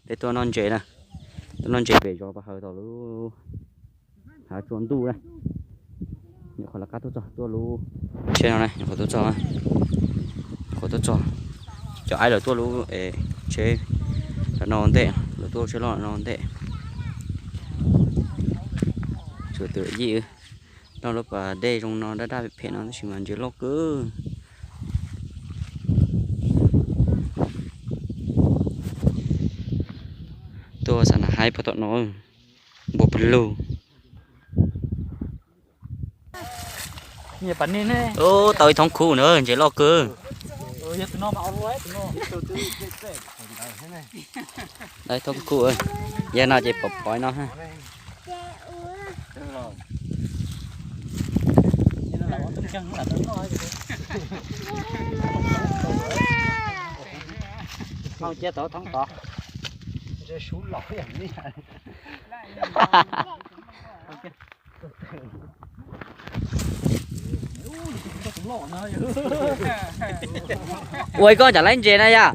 Peb tuaj noj ntses na, tuaj noj ntses pem zos Paj Hawm tom lub hav tsua ntuj na. Nyuam qhuav lawv qab tuaj txog, tuaj lub tsheb no na, nyuam qhuav tuaj txog, nyuam qhuav tuaj txog. Cov aib lawv tuaj lub tsheb no ntej, lawv tuaj tsheb loj no ntej. Tshuav tus yij noj lub pas dej zoo no daj daj phem phem no tab sis mas ntses loj kawg. Tuaj xa na haib puag tom no, npua pw lug. Tau ib thoob khub na, ntses loj kawg. Tau ib thoob khub, yog no ces pom pom no. Ua koj tsam laib ntses na yom.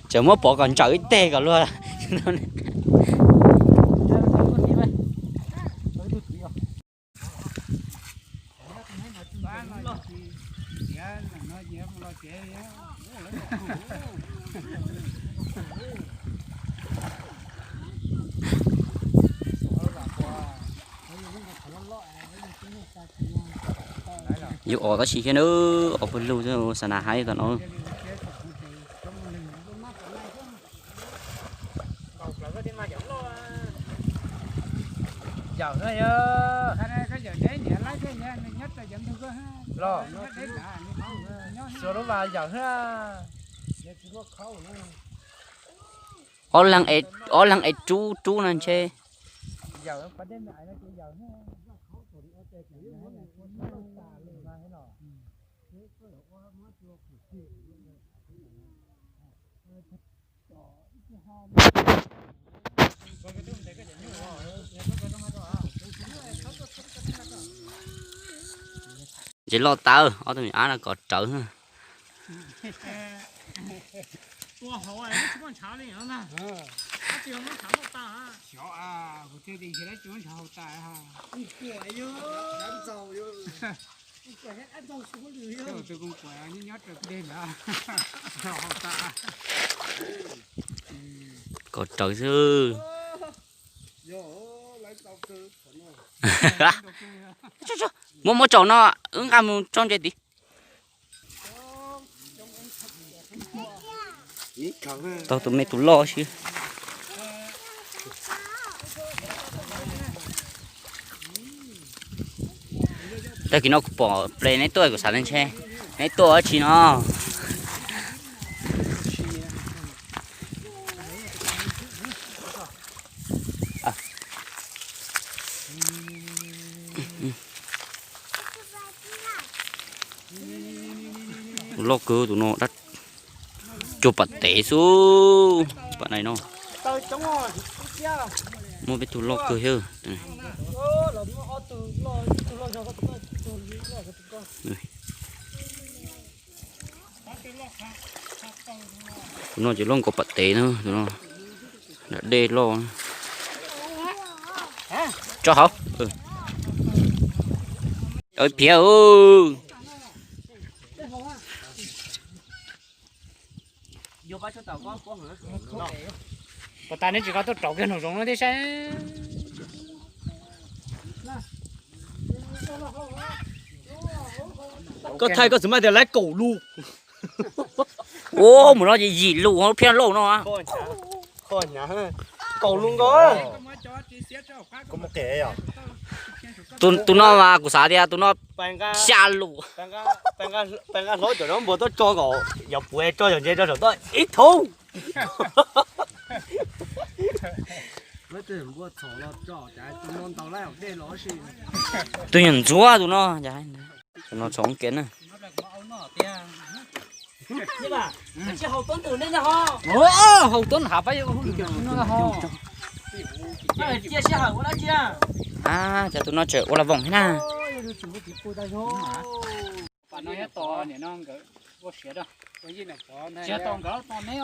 Tseem muab pov kom ntsawm ib teg kom luag. Yus os tab sis thiab na, os pawg lug xwb, xa na haib tom no. Ob leeg es rub rub no ntshe. Ntses loj tawv, ob tug me ab no kov rawv. Kov rawv xwb. Muab muab tsaus no, wb nqa mus tso ntses tid. Tau tus me tus loj xwb. Tag kis no kuv pom ple neb tuaj kuv xav tias ntshe neb tuaj dab tsi no. Tus loj kawg tus no, cuag pam tev xwb, pam nai no. Muaj peb tug loj kawg thiab. Tus no ces loj nkaus pam tev na, tus no nram dej loj. Tso hauv. Tau ib phiab. Puas tas neb tsis ko tuaj rauv kiag nraum zoov no thiab saib. Koj thaij koj txwm mas tias lawv kaum lus. Ua mus no ces yim lus, lub phiab lauj no. Kaum lus nkaus. Tus no mas kuv xav tias tus no xya lus. Peb nqa hlob cov no npua tuaj tso kom yog puav tso yog ntses rau saum toj ib thoob. Tus nyuag ntxuav tus no, tus no txhoov kev na. Haus tuab nthwv ne, haus tuab nthwv pab. Cas tus no tseem ua la voos thiab na.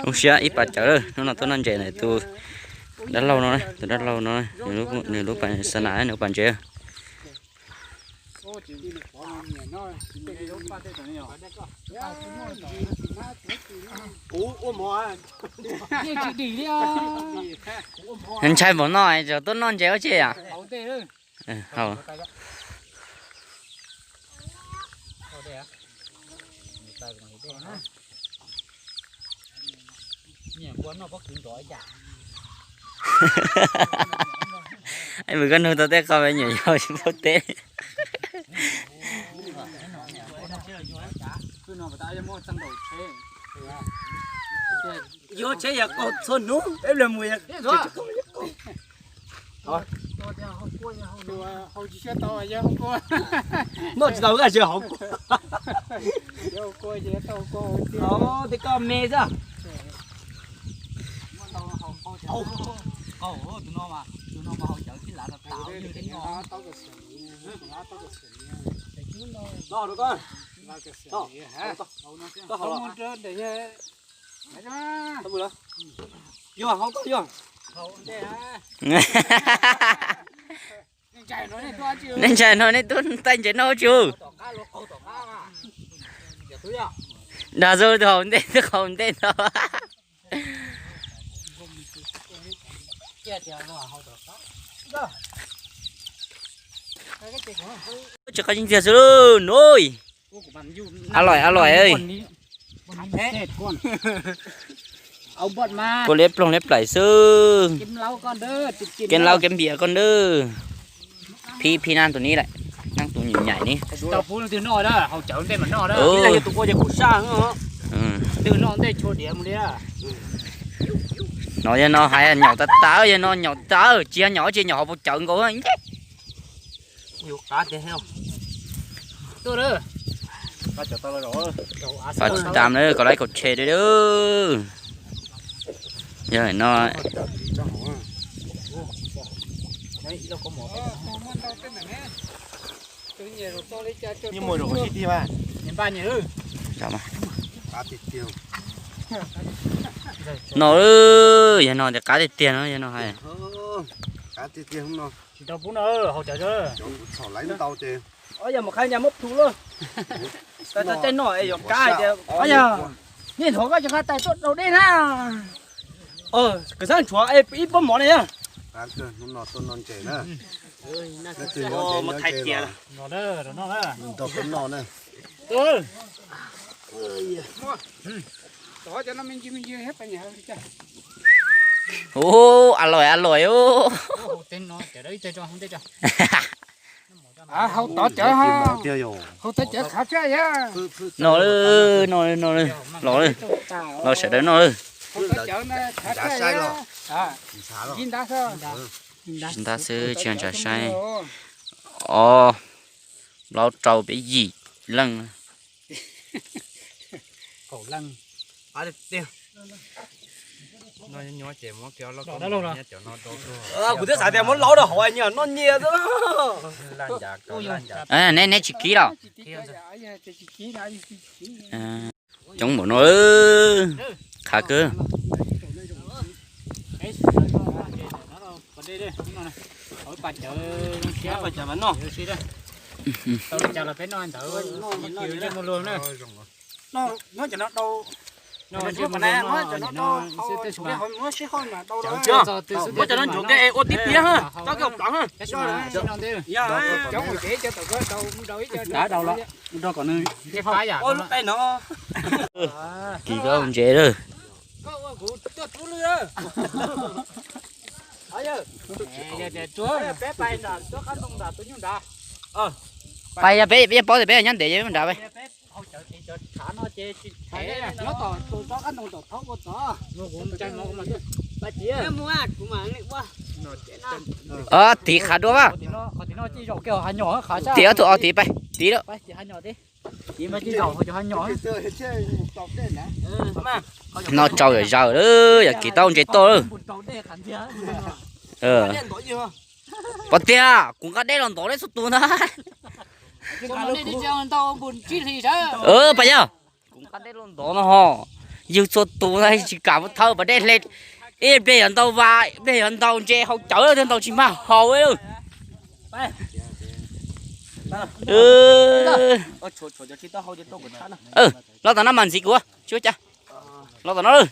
Zoo siab ib pas cawv, hnub no tuaj noj ntses na, tus dab laug no, tus dab laug no, nws lub pas xa nas, nws lub pas ntses. Ntshai npaum no tseem tuaj noj ntses ua tsi a? Mus koj nug tau tej qho me nyuam yaus tsis paub teb. Yuav tsheb yog qaug txhua hnub, peb mus yog noj tsis tau, nqa tsis hauv kua. Tej koj me xwb. Tus no mas haus cawv tib lav tas. Yog hauv koj yog. Nej ntshai no nej tuaj taij ntses noj tsis? Dag xwb, tus hauv ntej, tus hauv ntej no. Tsis qab tseeb tiag xwb lauj, nub. A lòi, a lòi. Kua liab ploog liab plaim xwb. Kev laub kev npias koj ntawd. Phij, phij nab tus nib lawm, nab tus nyuam nyaim ni. No yog no hais nyaum tas tas, yog no nyaum tsis yog nyaum, tsis nyaum hauv paus cawv nkaus. Pab tsis tas na, kom like kom share dua. Yog no. No, yog no tias qab tiag tiag no, yog no hais. Tsis tau pub no, haus cawv. Yog mus qhab ncas muab plhu lawm. Tau tau caij noj es yuav kab tias, yog nej thov koj tsis qab tais tuaj rau dej na. Kwv xab ntshuav ib pob mov ne. Ub, a lòi a lòi ub. Haus tod cawv, haus tod cawv khav tshaj yog. No, no, no, los, los sawv daws noj. Tsis ntab xwb tsis ntshav saib. Os, plaub rau peb yim leej. Kuv twb xav tias muab laub rau hauv nyias noj nyias xwb. Neb, neb tsis kib los? Coob npaum no, qhav kawg. Muab cov no ntsuav ke es ua tib piab, txhob ke plav. Cov mus tsev cov tom ko tau mus rau ib co rau kom nws ua lub qe no. Kis koj ntses lawm. Pais yog peb, peb paub tias peb nyob ntev nyob nrad. Nyob tom tus tsob qab ntoo tom thaub ua tod. Tiv qhav dua mas. Tiv ob tug os, tiv pais, tiv lawm. No tsau yam zaws lawm, yam kev taub ntses tuaj lawm. Pom tiag, kuv nqa dej los ntov nej txhua tus ntag. Pas yog, kuv nqa dej los ntov no ho, yug txhua tus ntag tsis kam mus thawb pas dej hle. Ib pliag yuav ntau vas, ib pliag yuav ntau ntses hau cawv thiaj ntau tsis mag haus lawm. Los tom no mas ntxiv kuv tsis ua cas. Los tom no lawm.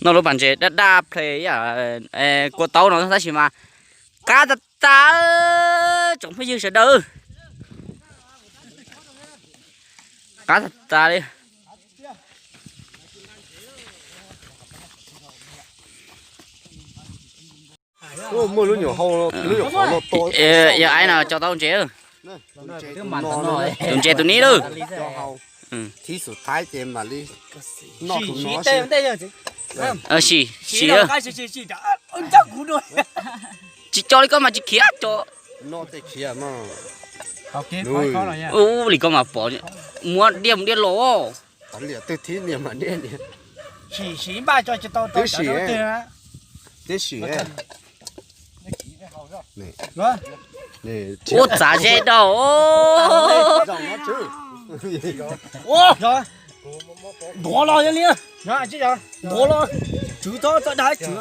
No lub pas ntses daj daj ple, kua taub no tab sis mas qab tas tas, tsoom phooj ywg sawv daws. Qab tas tas li. Muaj lub nyuam hau, lub nyuam qhov no to. Yog ai no tso tau ntses. Tus ntses tus nib lawm. Thib xus thaib ces mam li noj tus no. Sim, sim. Tsis co li koj mas tsis khiav co. Ub, li koj mas pom, muab diaj mus diaj los. Twb sim, twb sim. Ua txav ze dau. Ntuav los li, ntuav los, tswv txhob txawj dag tswv.